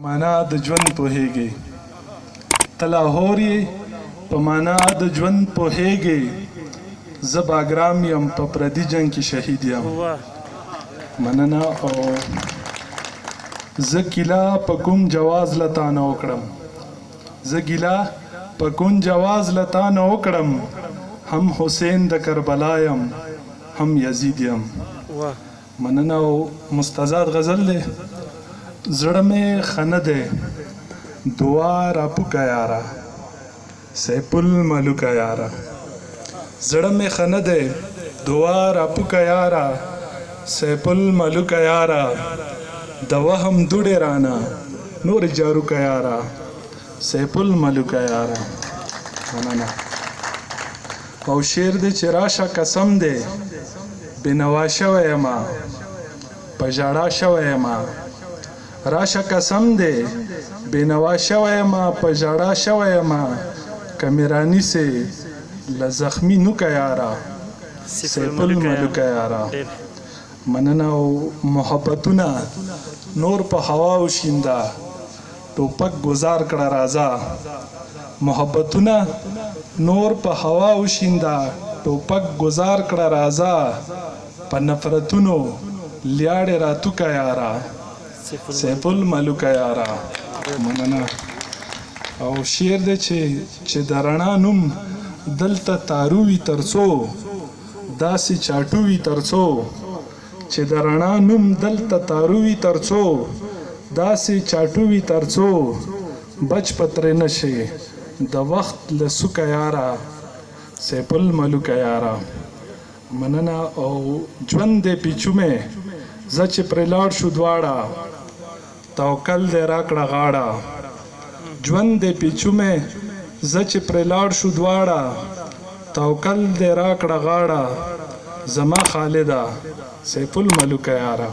معنا د ژوند پوهېږې ته لاهور یې په معنا د ژوند پوهېږې زه باګرام یم په پردي جنګ کې شهید یم. مننه. او زه ګیله په کوم جواز له تا نه وکړم، زه ګیله په کوم جواز له تا نه وکړم، هم حسین د کربلا یم هم یزید یم. مننه. او مستزاد غزل دی، زړه مې ښه نه دی دعا راپوکه یاره سیف الملوکه یاره، زړه مې ښه نه دی دعا راپوکه یاره سیف الملوکه یاره، د وهم دوړې رانه نورې جاروکه یاره سیف الملوکه یاره. مننه. او شعر دی چې راشه قسم دی بېنوا شوی یمه په ژړا شوی یمه، راشه قسم دی بېنوا شوی یمه په ژړا شوی یمه، که مې رانیسې له زخمي نوکه یاره سیف الملوکه یاره. مننه. او محبتونه نور په هوا وشینده ټوپک ګوزار کړه راځه، محبتونه نور په هوا وشینده ټوپک ګوزار کړه راځه، په نفرتونو لیاړې راتوکه یاره سیف الملوکه یاره. مننه. او شعر دی چې د رڼا نوم دلته تارو وي ترڅو داسې چاټو وي ترڅو، چې د رڼا نوم دلته تارو وي ترڅو داسې چاټو وي ترڅو بچ په ترې نه شي د وخت له سوکه یاره سیف الملوکه یاره. مننه. او ژوند دی پیچومی زه چې پرې لاړ شو دواړه توکل دی راکړه غاړه، ژوند دی پیچومی زه چې پرې لاړ شو دواړه توکل دی راکړه غاړه، زما خالده سیف الملوکه یاره.